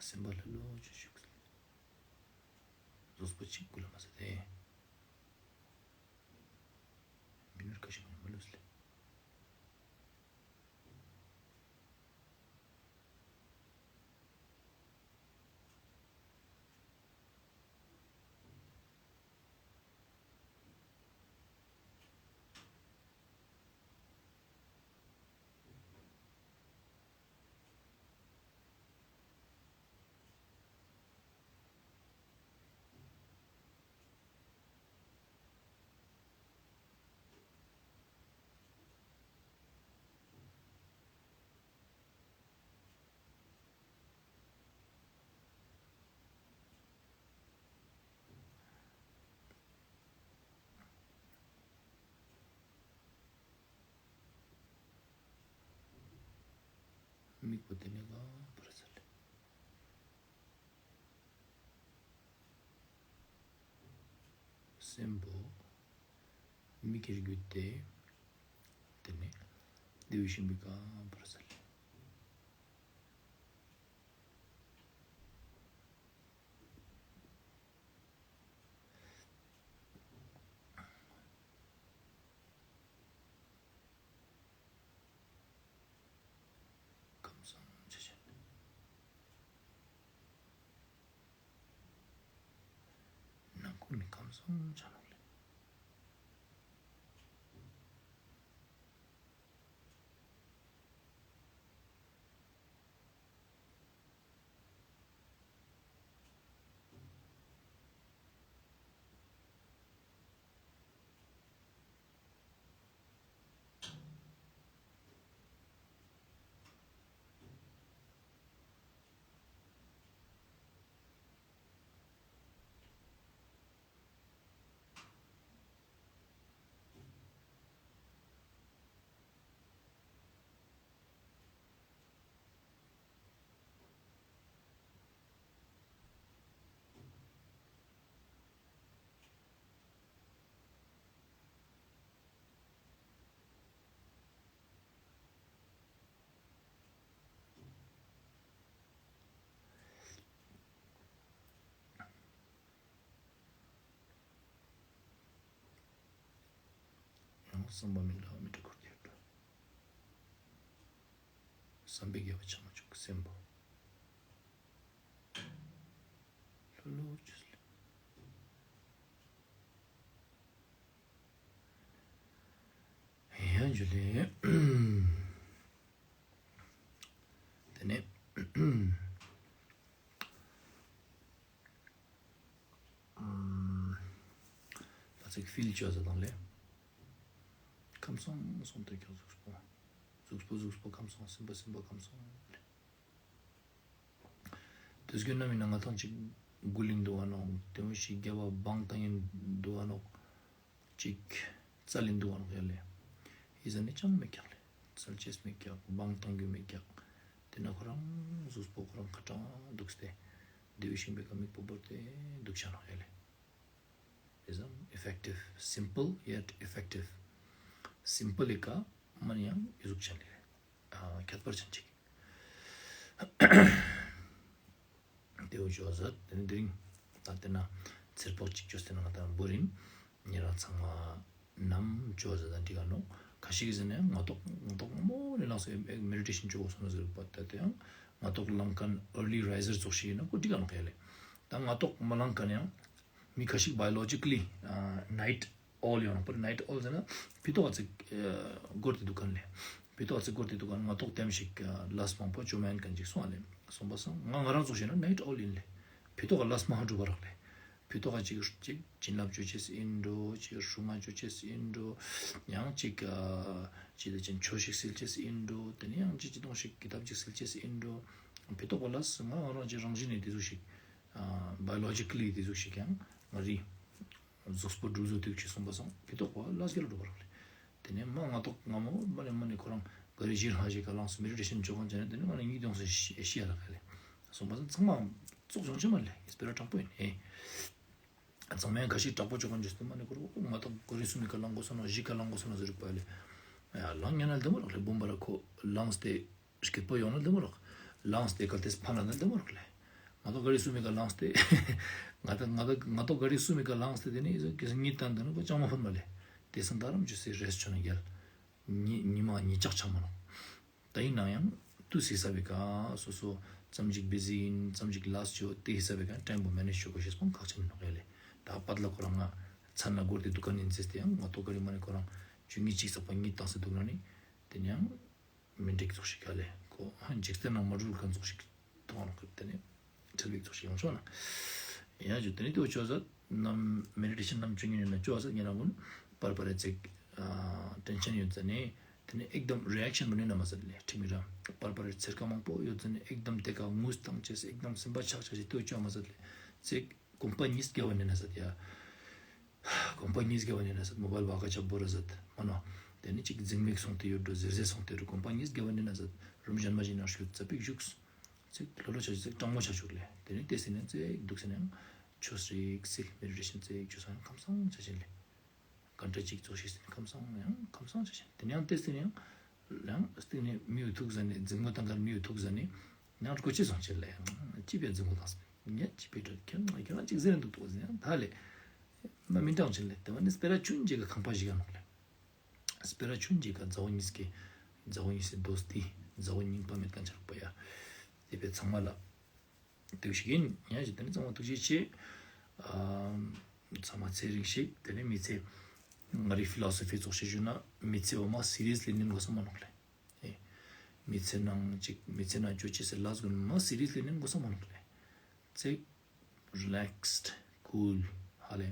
སེམས་པ་ལྷོད་ལྷོད་ཅིག་བཞུགས། གཟུགས་པོ་གཅིག་འགུལ་ལ་མ་ཟད་དེ། མི་ནུར་ཁ་ཤས་མ་ལུས་ལེ། མིག་པོ་ཏེ་ནེ་ལ་བར་ས་ལེ། སེམས་པོ་མིག་གི་རྒྱུད་ཏེ། ཏེ་ནེ་ལྡེའུ་ཤིང་པོའི་ཀ་བར་ས་ལེ། ཁམས་སངས་ཆ་ཅན། ནང་ཁུག་ནེ་ཁམས་སངས་ཆ་ནོག་ལེ། ཡང་བསམ་པ་མི་ལ་མི་འདྲ་ཁུར་ཏེ་འགྲོ། བསམ་པའི་རྒྱལ་བ་ཆ་མ་ཅུག་སེམས་པོ། ལྷོད་ལྷོད་ཅིག་ལེ། ཡང་ཇུ་ལེ། ཏེ་ནེ། ཨམ། ད་ཅིག་ཕིལ་ཅོ་ཟ་དང་ལེ། ཁམས་སངས་སངས་ཏེ་ཀྱང་གཟུགས་པོ། གཟུགས་པོ་གཟུགས་པོ་ཁམས་སངས། སེམས་པ་སེམས་པ་ཁམས་སངས་ལེ། ཏེ་སྐྱོན་ན་མི་ན་ང་ཏང་ཅིག་འགུལ་ལིན་འདུག་ག་ནོག། ཏེ་མོ་ཞིག་རྒྱབ་བ་བང་ཏང་ཡིན་འདུག་ག་ནོག། ཅིག་ཙལ་ལིན་འདུག་ག་ནོག་ཡ་ལེ། ཨི་ཟ་ནེ་ཅང་མེད་ཀྱག་ལེ། ཙལ་ཅེས་མེད་ཀྱག། བང་ཏང་རྒྱུ་མེད་ཀྱག། ཏེ་ན་ཁོ་རང་གཟུགས་པོ་ཁོ་རང་ཁ་ཏང་འདུག་སྟེ། དེ་བོ་ཤིང་པོའི་ཀ་མིག་པོ་བོར་ཏེ་འདུག་ཆ་ནོག་ཡ་ལེ། Is effective, simple yet effective. སིམ་པལ་ལི་ཀ་མ་ནི་ཡང་ཡུ་ཟུག་ཆ་ལེ། ཨ་ཁྱད་པར་ཅན་ཅིག་དེ་བོ་ཅོ་ཟ་དེ་ནི་དེ་རིང་ད་དེ་ན་ཚེར་པོ་ཅིག་ཅོས་ཏེ་ན་ང་ད་བོ་རིན་ཉེ་རང་ཚང་མ་ནམ་ཅོ་ཟ་ད་འགྲིག་ག་ནོག་ཁ་ཤིག་ཟེར་ན་ཡང་ངོ་ཐོག་ངོ་ཐོག་མོ་ནི་ལངས་སེ་མེ་ཌི་ཊེ་ཤན་ཅོ་གོས་སོང་ན་ཟེར་བ་ད་དེ་ཡང་ངོ་ཐོག་ལངས་མཁན་early riser ཙོགས་ཤིག་ཡིན་ན་ཁོ་འགྲིག་ག་ནོག་ཡ་ལེ། ད་ངོ་ཐོག་མ་ལངས་མཁན་ཡང་མི་ཁ་ཤིག་biologically night owl ཡོང་ནོག་པ། night owl ཟེར་ན་ཕི་ཏོག་ག་ཙིག་གོར་ཏེ་འདུག་མཁན་ལེ། ཕི་ཏོག་ག་ཙིག་གོར་ཏེ་འདུག་མཁན་ངོ་ཐོག་ལྟེམ་ཞིག་ལས་མང་པོ་ཅོ་མེན་མཁན་ཅིག་སོང་ཨ་ལེ། སོང་པ་སང་ང་ང་རང་ཙོགས་ཤིག་ན་night owl ཡིན་ལེ། ཕི་ཏོག་ག་ལས་མང་འགྲུབ་པ་རག་ལེ། ཕི་ཏོག་ག་ཅིག་ཅིག་བྱིན་རླབས་ཅོ་ཅེས་ཨིན་འགྲོ། ཅིག་སྲུང་མ་ཅོ་ཅེས་ཨིན་འགྲོ། ཡང་ཅིག་ཅི་ལ་ཅན་ཆོས་ཤིག་སིལ་ཅེས་ཨིན་འགྲོ། དེ་ནས་ཡང་ཅིག་ཅི་དོང་ཞིག་ཀི་ཏབ་ཅིག་སིལ་ཅེས་ཨིན་འགྲོ། ཕི་ཏོག་ག་ལས་ང་ང་རང་ཅིག་རང་བཞིན་ནི་དེ་ཟུག་ཤིག biologically དེ་ཟུག་ཤིག་ཡང་ང་རི་གཟུགས་པོ་འགྲུལ་བཟོ་དེ་ཟུག་ཤིག་སོང་པ་སང་ཕི་ཏོག་ག་ལས་རྒྱལ་འགྲོ་བ་རག་ལེ། དེ་ནས་མ་ངོ་ཐོག་ང་མོ་མ་ནས་མ་ནས་ཁོ་རང་ག་རི་ཞིག་ལྷ་ཞིག་ག་ལངས་སུ་མེ་ཌི་ཊེ་ཤན་ཅོ་མཁན་ཅན་དེ་ནས་མ་ནས་གཉིད་ཡོང་སེ་ཤི་ཡ་རག་ལེ། སོང་པ་སང་ཚང་མ་ཙོགས་བྱུང་ཆེ་མ་ལེ། སྤེ་ར་དྲང་པོ་ཡིན་ཧེ། ཚང་མས་ཁ་ཤས་དྲག་པོ་ཅོ་མཁན་ཅོས་ཏེ་མ་ནི་ཁོ་རང་ང་ད་ག་རི་སུ་མི་ཀ་ལངས་དགོས་སོང་ན་ཞིག་ཀ་ལངས་དགོས་སོང་ན་ཟེར་རིག་པ་ལེ། ཡ་ལངས་ཉན་ན་ལྡེ་མོ་རག་ལེ། བུམ་པ་ར་ཁོ་ལངས་ཏེ་སྐྱིད་པོ་ཡོང་ན་ལྡེ་མོ་རག་ལངས་ཏེ་གལ་ཏེ་ཕན་ན་ལྡེ་མོ་རག་ལེ། ང་ད་ག་རི་སུ་མི་ཀ་ལངས་ཏེ་ང་ད་ང་ད་ང་ད་ག་རི་སུ་མི་ཀ་ལངས་ཏེ་དེ་ནི་ཟེར་གི་ཉིད་ཏན་དེ་ནི་ཁོ་ཅང་མ་ཕན་མ་ལེ། དེ་སང་ད་རམ་ཅོས་སེ་རེས་ཅོ་ན་རྒྱལ། ཉི་ཉི་མ་ཉི་ལྕགས་ཆ་མ་ནོག་ད་ཡིན་ནའང་ཡང་དུས་ཧི་སབ་བི་ཀ་སོ་སོ་ཙམ་ཅིག་བི་ཟི་ཡིན་ཙམ་ཅིག་ལས་ཅོ་དེ་ཧི་སབ་བི་ཀ་ཊའིམ་པོ་མེ་ནེཇ་ཅོ་དགོས་ཤེས་པོ་ཁག་ཆེན་ནོག་ཡ་ལེ། ད་པད་ལ་ཁོ་རང་ང་མཚན་ལ་སྒོར་དེ་འདུག་ག་ནི་ཟེར་ཏེ་ཡང་ང་ཏོག་ག་རི་མ་ནི་ཁོ་རང་ཆུ་ངི་ཅིག་ཚག་པ་ཉིད་བཏང་སེ་འདུག་ན་ནི་དེ་ནི་ཡང་མི་འགྲིག་ཙོགས་ཤིག་ག་ལེ། ཁོ་འཇིག་རྟེན་ནང་མ་འགྲུལ་མཁན་ཙོགས་ཤིག་མཐོང་ནོག་གི་དེ་ནི་ཁྲེལ་བིག་ཙོགས་ཤིག་ཡོང་ཆོག་ན། ཡང་ཅིག་དེ་ནི་དེ་བོ་ཅོ་ཟ་ནམ་མེ་ཌི་ཊེ་ཤན་ནམ་ཅོ་ཉན་ཡོད་ན་ཅོ་ཟ་ཉན་རང་གུན་པར་པར་རེ་ཙིག་ཊེན་ཤན་ཡོད་ཟ་ནི་དེ་ནི་ཨེག་དམ་རི་ཨེག་ཤན་མ་ནི་ན་མ་ཟད་ལེ། ཁྲིམས་ར་པར་པར་རེ་ཚེར་ཁ་མང་པོ་ཡོད་ཟ་ནི་ཨེག་དམ་དེ་ཀ་ངུས་བཏང་ཅེས་ཨེག་དམ་སེམས་པ་ཆག་ཆག་ཅེས་དེ་བོ་ཅོ་མ་ཟད་ལེ། ཙིག་གོམ་པ་གཉིས་བརྒྱབ་པ་ནི་ན་ཟད་ཡ། གོམ་པ་གཉིས་བརྒྱབ་པ་ནི་ན་ཟད་མོ་བལ་བ་ཀ་ཆ་བོར་ར་ཟད་མ་ནོ། དེ་ནི་ཅིག་འཛིང་མེད་སོང་སྟེ་ཡོད་འགྲོ་ཟེར་ཟེར་སོང་སྟེ་རུ་གོམ་པ་གཉིས་བརྒྱབ་པ་ནི་ན་ཟད་རུམ་གཞན་མ་ཞིག་ན་ཤུད་ཙ་པིག་བཞུགས། ཙིག་ལོ་ལོ་ཆ་ཅིག་ཙིག་གྲང་མོ་ཆ་བཞུགས་ལེ། དེ་ནི་དེ་སེ་ནི་ཙིག་འདུག་སེ་ནི་ཡང་ཆོས་རིག་སིལ་མེ་ཌི་ཊེ་ཤན་ཙིག་ཆོས་སང་ཁམས་སང་ཆ་ཅན་ལེ། གན་ཏྲ་ཅིག་ཙོགས་ཤིག་སེ་ནི་ཁམས་སང་ཡང་ཁམས་སང་ཆ་ཅན་དེ་ནི་ཡང་དེ་སེ་ནི་ཡང་ཡང་སྟིང་ནི་མི་ཡུ་ཐུག་ཟ་ནི་འཛིང་མོ་བཏང་གར་མི་ཡུ་ཐུག་ཟ་ནི་ཡང་སྒོ་ཅི་སོང་ཆེན་ལེ། ཡང་ཅི་པའི་འཛིང་མོ་བཏང་སོང་ཉ་ཅི་པའི་དྲ་ཁྱེད་ཁྱེད་རང་ཅིག་ཟེར་འདུག་ཏོ་ཟེར་ཡང་ད་ལེ། མ་མི་འདྲ་ཆེན་ལེ། དེ་བ་ནི་སྤེ་ར་ཆུན་ཅིག་གི་ཁང་པ་ཞིག་ག་ནོག་ལེ། སྤེ་ར་ཆུན་ཅིག་ག་མཛའ་བོ་གཉིས་ཀྱི་མཛའ་བོ་གཉིས་སི་དོ་སྟི་མཛའ་བོ་རྙིང་པ་མེད་མཁན་ཆ་རུག་པ་ཡ། དེ་བས་ཚང་མ་ལ་དེ་ཞིག་ཡིན། ཡང་ཞིག་དེ་ནི་ཚང་མ་ཐུགས་རྗེ་ཆེ། ཨ་ཚང་མ་ཚེ་རིང་ཞིག་དེ་ནི་མི་ཚེ་ང་རི་ཕི་ལོ་སོ་ཕི་ཙོགས་ཤིག་ཞུ་ན་མི་ཚེ་བ་མ་སི་རི་ཡས་ལི་ནིན་དགོས་ས་མ་ནོག་ལེ། ཨེ། མི་ཚེ་ནང་ཅིག་མི་ཚེ་ནང་ཅོ་ཅེས་སི་ལས་གུན་མ་སི་རི་ཡས་ལི་ནིན་དགོས་ས་མ་ནོག་ལེ། ཙིག་རི་ལེགས་ཌ་ཀུལ་ཧ་ལེ།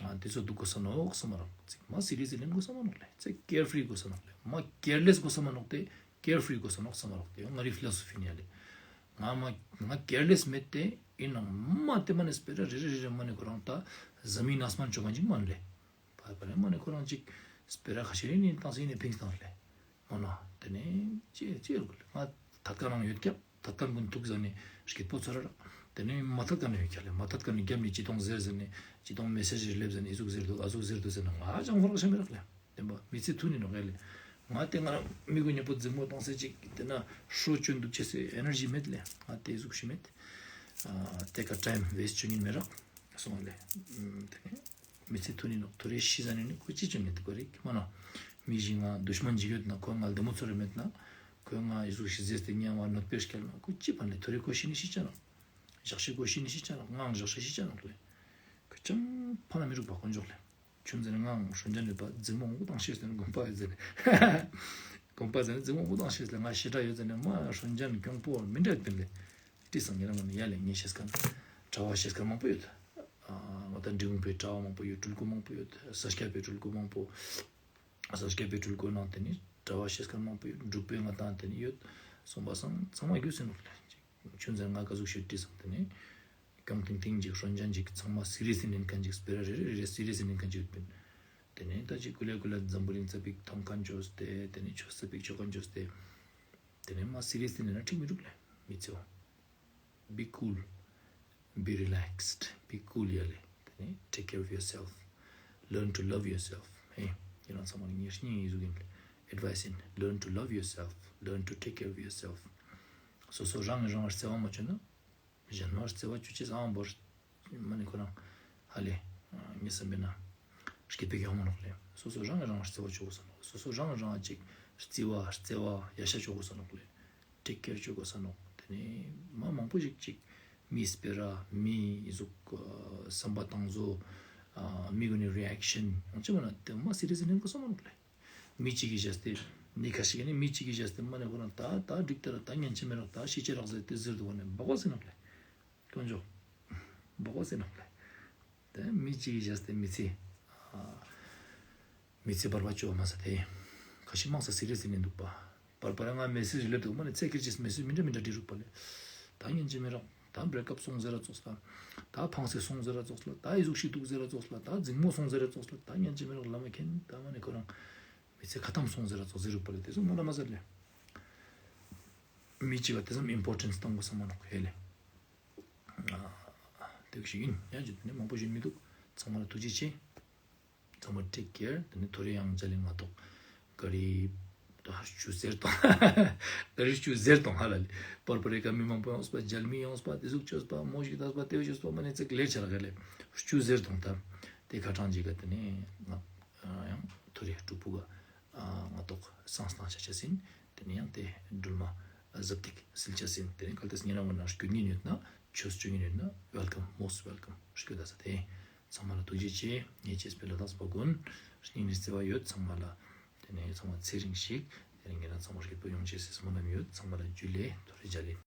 ཨ་དེ་ཚོ་འདུག་དགོས་ས་ནོག་ས་མ་རག་ཙིག་མ་སི་རི་ཡས་ལི་ནིན་དགོས་ས་མ་ནོག་ལེ། ཙིག་ཀེར་ཕི་རི་དགོས་ས་ནོག་ལེ། མ་ཀེར་ལེས་དགོས་ས་མ་ནོག་སྟེ་ཀེར་ཕི་རི་དགོས་ས་ནོག་ས་མ་རག་སྟེ་ང་རི་ཕི་ལོ་སོ་ཕི་ནི་ཡ་ལེ། ང་མ་ང་ཀེར་ལེས་མེད་དེ་ཡིན་ནང་མ་དེ་མ་ནི་སྤེ་ར་རེ་རེ་རེ་རེ་མ་ནི་ཁོ་རང་ད་ཟ་མིན་ཨ་སྨན་ཅོ་མཁན་ཅིག་མ་ནི་ལེ། ཕར་ཕར་ལ་མ་ནི་ཁོ་རང་ཅིག་སྤེ་ར་ཁ་ཤས་རེ་ནི་བཏང་སེ་ནི་ཕིངས་བཏང་ལེ། མ་ན་དེ་ནི་ཅི་ཅི་ཡོད་གི་ལེ། ང་ཐད་ཀ་ནང་ཡོད་ཀྱག་ཐད་ཀ་ཀུན་ཐུག་ཟ་ནི་སྐྱིད་པོ་ཚོར་ར། དེ་ནི་མ་ཐད་ཀ་ནི་ཡོད་ཀྱག་ལེ། མ་ཐད་ཀ་ནི་རྒྱབ་ནི་ཅི་དོང་ཟེར་ཟ་ནི་ཅི་དོང་མེ་སེ་ཇི་རེ་སླེབས་ཟ་ནི་ཨི་ཟུག་ཟེར་འདུག་ཨ་ཟུག་ཟེར་འདུག་ཟེར་ན་ང་ཅང་ཧོར་ཤ་མི་རག་ལེ། དེན་པ་མི་ཚེ་ཐུང་ནི་ནོག་ཡ་ལེ། ང་དེ་ང་རང་མི་གུན་ཉེ་པོ་འཛིང་མོ་བཏང་སེ་ཅིག་དེ་ན་ཧྲོ་ཅོན་འདུག་ཅེས་སི་ཨེ་ནར་ཇི་མེད་ལེ། ང་དེ་ཟུག་ཤིག་མེད། ཨ་དེ་ཀ་ཊའིམ་ཝེསྟ་ཅོ་ཉན་མི་རག་སོང་ལེ། ཨམ་དེ་ནི་མི་ཚེ་ཐུང་ནི་ནོག་ཐོ་རེ་ཤི་ཟ་ནི་ནི་ཁོ་ཅི་ཅོ་ནི་དེ་ཁོ་རིག་མ་ན། མི་ཞིག་ང་དུཤ་མན་ཅིག་ཡོད་ན་ཁོ་ང་ལྡེ་མོ་ཚོར་རེ་མེད་ན། ཁོས་ང་ཨི་ཟུག་ཤིག་ཟེར་ཏེ་ཉེ་བ་ནོད་པེ་སྐྱལ་ན་ཁོ་ཅི་ཕན་ལེ། ཐོ་རེ་ཁོ་ཤི་ནི་ཤི་ཆ་ནོག་ཞག་ཤིག་ཁོ་ཤི་ནི་ཤི་ཆ་ནོག་ངའང་ཞག་ཤིག་ཤི་ཆ་ནོག་ལེ། ཁོ་ཅང་ཕན་ན་མི་རུག་པ་དཀོན་མཆོག་ལེ། ཆུན་ཟེར་ནས་ངའང་ཧྲོན་ཅན་ཡོད་པ་འཛིང་མོ་འུ་དང་ཤེས་ཟེར་ནས་དགོན་པ་ཡོད་ཟེར་ནས། དགོན་པ་ཟེར་ནས་འཛིང་མོ་འུ་དང་ཤེས་ལེ། ང་ཞེ་དྲག་ཡོད་ཟེར་ནས་མ་ཧྲོན་ཅན་གྱོང་པོ་མི་འདྲ་ཡོད་པིན་ལེ། ཏི་སང་ཉེ་རང་ངོ་ནས་ཡ་ལེ་ངས་ཤེས་མཁན་གྲྭ་བ་ཤེས་མཁན་མང་པོ་ཡོད། ཨ་ང་ད་འབྲི་གུང་པའི་གྲྭ་བ་མང་པོ་ཡོད། སྤྲུལ་སྐུ་མང་པོ་ཡོད། ས་སྐྱ་པའི་སྤྲུལ་སྐུ་མང་པོ། ས་སྐྱ་པའི་སྤྲུལ་སྐུ་ནང་དེ་ནི་གྲྭ་བ་ཤེས་མཁན་མང་པོ་ཡོད། འབྲུག་པའི་ང་དང་དེ་ནི་ཡོད། སོང་པ་སང་ཚང་མ་རྒྱུས་ཡིན་ནོག་ལེ། ཆུན་ཟེར་ང་ག་ཟུག་ཤོད་དྲིས་སང་དེ་ནི། གྱོང་ཐིང་ཐིང་ཅིག་ཧྲོན་ཅན་ཅིག་ཚང་མ་སི་རི་ཡས་ནན་མཁན་ཅིག་སྤེ་ར་རེ་རེ་རེ་སི་རི་ཡས་ནན་མཁན་ཅིག་ཡོད་པིན། དེ་ནས་ད་ཅིག་ཀུ་ལེ་ཀུ་ལེ་འཛམ་བུ་གླིང་ཙ་པིག་མཐོང་མཁན་ཅོས་ཏེ་དེ་ནས་ཆོས་ཙ་པིག་ཆོ་མཁན་ཅོས་ཏེ། དེ་ནས་མ་སི་རི་ཡས་ནན་ན་འགྲིག་མི་འདུག་ལེ་མི་ཚེ་བ། Be cool. Be relaxed, be cool ཡ་ལེ། དེ་ནས་take care of yourself, learn to love yourself. ཧེ། ཁྱེད་རང་ཚང་མ་ལ་ངས་སྙིང་ཡི་ཟུག་ཡིན་advice ཡིན། Learn to love yourself, learn to take care of yourself. སོ་སོ་རང་གིས་རང་ལ་བརྩེ་བ་མ་བཅོས་ན། གཞན་མ་བརྩེ་བ་བཅོ་ཅེས་ཨང་བོར། མ་ནི་ཁོ་རང་ཧ་ལས་ངས་བསམ་པས་ན་སྐྱིད་པོ་ཡོང་མ་ནོག་ལེ། སོ་སོ་རང་གིས་རང་ལ་བརྩེ་བ་བཅོ་དགོས་ས་ནོག། སོ་སོ་རང་གིས་རང་ཅིག་རྩི་བ་བརྩེ་བ་ཡ་ཤ་བཅོ་དགོས་ས་ནོག་ལེ། take care བཅོ་དགོས་ས་ནོག། དེ་ནས་མ་མང་པོ་ཞིག་ཅིག་མིའི་སྤེ་ར་མིའི་ཟུག་བསམ་པ་བཏང་བཟོ། མི་གུན་ནི་རི་ཨེག་ཤན་ཡང་ཅི་མ་ན་དེ་མ་སི་རི་ཡས་ལེན་དགོས་ས་མ་ནོག་ལེ། མི་གཅིག་གིས་བྱས་ཏེ་ནི་ཁ་ཤས་ཀྱིས་ནི་མི་གཅིག་གིས་བྱས་ཏེ་མ་ནི་ཁོ་རང་ད་ད་འགྲིག་ད་ར་ད་ཉན་ཅེས་མེད་རོགས་ད་ཤི་ཅེས་རོགས་ཟེར་ཏེ་ཟེར་འདུག་ག་ནི་བག་བ་ཟེར་ནོག་ལེ། དཀོན་མཆོག་བག་བ་ཟེར་ནོག་ལེ། དེ་མི་གཅིག་གིས་བྱས་ཏེ་མི་ཚེ་མི་ཚེ་བར་པ་བཅོ་བ་མ་ཟད་དེ་ཁ་ཤས་མང་ས་སི་རི་ཡས་ལེན་འདུག་པ། བར་པ་ར་ང་མེ་སེཇ་ལེབ་འདུག་མ་ནི་ཚེ་ཁེར་ཅིག་མེ་སེཇ་མི་འདྲ་མི་འདྲ་བྲིས་རུག་པ་ལེ། ད་ཉན་ཅེས་མེད་རོགས་ད་བྲེག་ཨབ་སོང་ཟེར་ར་ཙོགས་ལ། ད་ཕངས་སེ་སོང་ཟེར་ར་ཙོགས་ལ། ད་ཨི་ཟུག་ཤི་འདུག་ཟེར་ར་ཙོགས་ལ། ད་འཛིང་མོ་སོང་ཟེར་ར་ཙོགས་ལ། ད་ཉན་ཅེས་མེད་རོགས་བླ་མ་མཁྱེན། ད་མ་ནི་ཁོ་རང་མི་ཚེ་ཁ་ཐམ་སོང་ཟེར་ར་ཙོགས་ཟེར་རུག་པ་ལེ། དེ་ཟུག་མ་ན་མ་ཟེར་ལེ། མི་གཅིག་ལ་དེ་ཙམ་ཨིམ་པོར་ཊེནས་བཏང་དགོས་ས་མ་ནོག་ཧེ་ལེ། དེ་ཞིག་ཡིན། ཡང་ཅིག་དེ་ནས་མང་པོ་ཞིག་མི་འདུག། ཚང་མ་ལ་ཐུགས་རྗེ་ཆེ། ཚང་མ་ཊེག་ཀེར། དེ་ནས་ཐོ་རེ་ཡང་མཇལ་ཡིན་ང་ཏོག་ག་རི་ད་ཧར་ཆུ་ཟེར་དང་། ག་རི་ཆུ་ཟེར་དང་ཧ་ལ་ལེ། པར་པར་རེ་ཀ་མི་མང་པོ་ཡོངས་པ་མཇལ་མི་ཡོངས་པ་དེ་ཟུག་ཆོས་པ་མོ་ཞིག་ད་པ་དེ་བོ་ཆོས་པ་མ་ནི་ཚིག་ལེར་ཆ་ར་ག་ལེ་ཆུ་ཟེར་དང་ད་དེ་ཁ་གྲངས་ཅིག་ག་དེ་ནས་ང་ཡང་ཐོ་རེ་ཀྲུ་པུ་ག་ང་ཏོག་སང་སྟང་ཆ་ཆ་ཟིན། དེ་ནས་ཡང་དེ་སྒྲོལ་མ་གཟབ་ཏིག་སིལ་ཆ་ཟིན། དེ་ནས་གལ་ཏེ་ཉེ་རང་ངོ་ན་སྐྱོད་ཉིན་ཡོད་ན་ཆོས་སྐྱོད་ཉིན་ཡོད་ན་ཝེལ་ཀམ་མོ་སི་ཊི་ཝེལ་ཀམ་སྐྱོད་ད་ས་དེ། ཚང་མ་ལ་ཐུགས་རྗེ་ཆེ། ངེ་ཅེས་པའི་ལ་དྭགས་པ་ཀུན་སྙིང་ནས་བརྩེ་བ་ཡོད་ཚང་མ་ལ། དེ་ནས་ཚང་མ་ཚེ་རིང་ཞིག། དེ་ནས་ངེ་རང་ཚང་མ་སྐྱིད་པོ་ཡོང་ཅེས་སི་སྨོན་ལམ་ཡོད། ཚང་མ་ལ་འཇུ་ལེ་ཐོ་རེ་མཇལ་ཡིན།